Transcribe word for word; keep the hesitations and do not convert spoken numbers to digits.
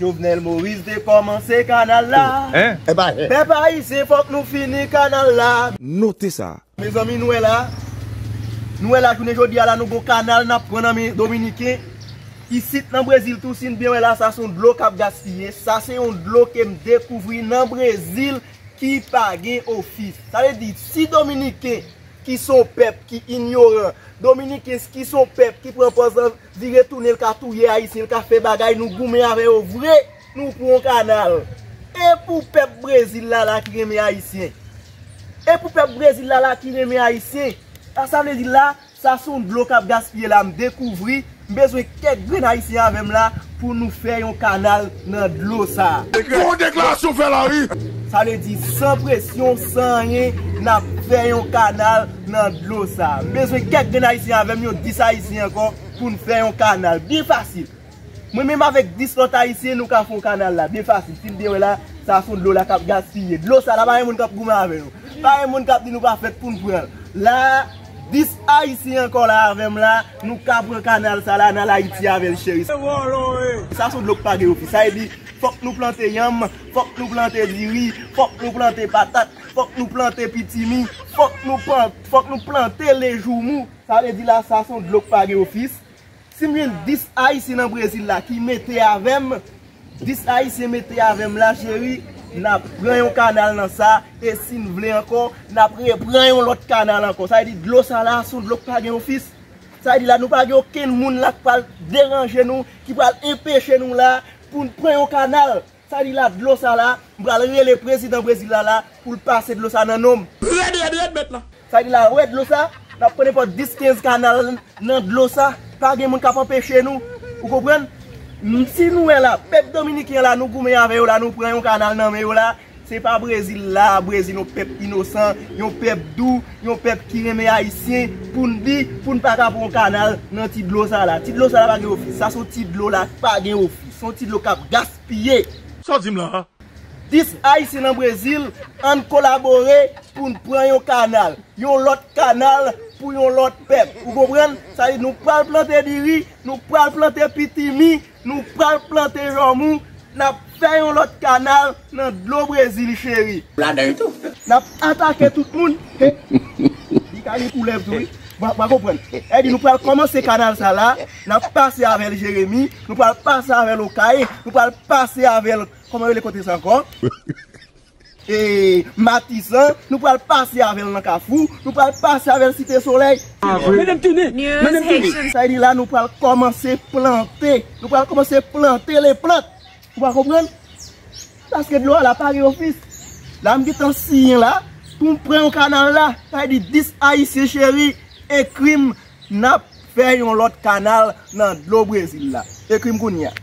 Jovenel Moïse te kòmanse kanal la. Hein? Pèp ayisyen, fòk nou fini kanal la. Note sa. Mezanmi, nou wè la. Nou wè la, jounen jodi a la, nou gon kanal n ap pran nan men Dominiken. Isit nan Brezil tou, si n byen wè la, sa se yon dlo k ap gaspiye. Sa se yon dlo ke m dekouvri nan Brezil ki pa gen ofis. Sa vle di, si Dominiken ki se yon pèp ki inyoran, Dominiken ki se yon pèp ki pran pòz lan vire tounen, l ka touye Ayisyen, l ka fè bagay, nou goumen avè yo vre, nou pran yon kanal. E pou pèp Brezil la la ki renmen Ayisyen? E pou pèp Brezil la la ki renmen Ayisyen? Sa, sa vle di la, sa se yon dlo k ap gaspiye la, m dekouvri, m bezwen kèk grenn Ayisyen avè m la pou nou fè yon kanal nan dlo sa. Fò deklarasyon fè la, wi. Sa vle di, san presyon, san anyen, n ap fè yon kanal nan dlo sa. M bezwen kèk grenn Ayisyen avè m, yon dis Ayisyen ankò, pou n fè yon kanal. Byen fasil. Mwen menm avèk dis lòt Ayisyen, nou ka fè yon kanal la. Byen fasil. Si n byen wè la, sa se yon dlo la k ap gaspiye. Dlo sa la, pa gen moun k ap goumen avè nou. Pa gen moun k ap di nou pa fèt pou n pran l. La, dis Ayisyen ankò la avè m la, nou ka pran kanal sa la, n al Ayiti avè l, cheri. Sa se yon dlo k pa gen ofis. Sa vle di, fòk nou plante yanm, fòk nou plante diri, fòk nou plante patat, fòk nou plante pitimi, fòk nou pan-, fòk nou plante lejoumou. Sa vle di la, sa se yon dlo k pa gen ofis. Si m jwenn dis Ayisyen nan Brezil la ki mete avè m, dis Ayisyen mete avè m la, cheri, n ap pran yon kanal nan sa, e si n vle ankò, n ap repran yon lòt kanal ankò. Sa vle di dlo sa la, se yon dlo k pa gen ofis. Sa vle di la, nou pa gen okenn moun la k pral deranje nou, ki pral enpeche nou la, pou n pran yon kanal. Sa di la, dlo sa la, m pral rele prezidan Brezil la la pou l pase dlo sa nan non m. Rèd, rèd, rèd, mèt la. Sa di la, wè dlo sa, n ap pran nenpòt dis, kenz kanal nan dlo sa. Pa gen moun k ap anpeche nou. Ou konprann? M, si nou wè la, pèp dominiken la, nou goumen avè yo la, nou pran yon kanal nan men yo la. Se pa Brezil la, Brezil yon pèp inosan, yon pèp dou, yon pèp ki renmen Ayisyen, pou n di, pou n pa ka pran yon kanal nan ti dlo sa la. Ti dlo sa la pa gen ofis. Sa se yon ti dlo la k pa gen ofis. Se yon ti dlo k ap gaspiye. Sa w di m la a? Dis Ayisyen nan Brezil, ann kolabore pou n pran yon kanal. Yon lòt kanal pou yon lòt pèp. Ou konprann? Sa di nou pral plante diri, nou pral plante pitimi, nou pral plante jòmou, n ap fè yon lòt kanal nan dlo Brezil, cheri. Ladan tou. N ap atake tout moun. He. Li ka gen koulèv tou, wi. Ou pa, ou pa konprann. E di nou pral kòmanse kanal sa la, n ap pase avè l Jeremi, nou pral pase avè l Okay, nou pral pase avè l, kòman yo rele kote sa ankò? E, Matisan, nou pral pase avè l nan Kafou, nou pral pase avè l Site Solèy. Mèt m tounen, mèt m tounen. Sa di la, nou pral kòmanse plante, nou pral kòmanse plante leplant. Ou pa konprann? Paske dlo a la pa gen ofis. La, m gentan siyen la, pou m pran yon kanal la. Sa di dis Ayisyen cheri, ekri m, n ap fè yon lòt kanal nan dlo Brezil la. Ekri m kounye a.